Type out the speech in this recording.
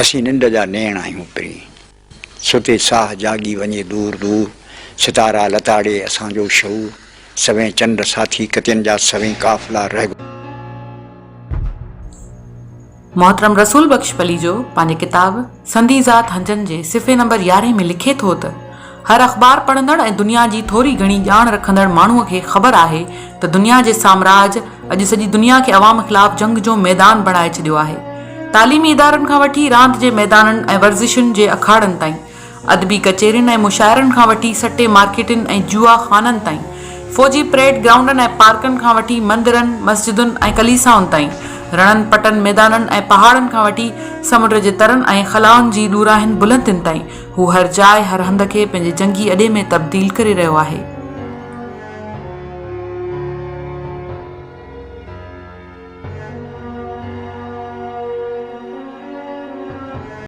اسين ننڊ جا نيڻ آهيون پرين. ستي ساهه جاڳي وڃي دور دور، ستارا لتاڙي اسان جو شعور، سوين چنڊ ساٿي ڪتين جا سوين قافلا رهه. محترم رسول بخش پليجو پنهنجي ڪتاب سندي ذات هنجن جي صفحي نمبر يارهين ۾ لکي ٿو ته، هر اخبار پڙهندڙ ۽ دنيا جي ٿوري گهڻي ڄاڻ رکندڙ ماڻهوء کي خبر آهي ته دنيا جي سامراج اڄ سڄي دنيا کي عوام خلاف جنگ جو ميدان بڻائي ڇڏيو آهي. تعليمي ادارن کان وٺي راند جي ميدانن ۽ ورزشن جي اکاڙن تائين، ادبي ڪچهرين ۽ مشاعرن کان وٺي سٽي مارڪيٽن ۽ جوا خانن تائين، فوجي پريڊ گرائونڊن ۽ پارڪن کان وٺي مندرن، مسجدن ۽ ڪليسائن تائين، رڻن پٽن ميدانن ۽ پهاڙن کان وٺي سمنڊ جي ترن ۽ خلائن جي ڏوراهين بلندين تائين، هو هر جاء هر هنڌ کي پنهنجي جنگي اڏي ۾ تبديل ڪري رهيو آهي.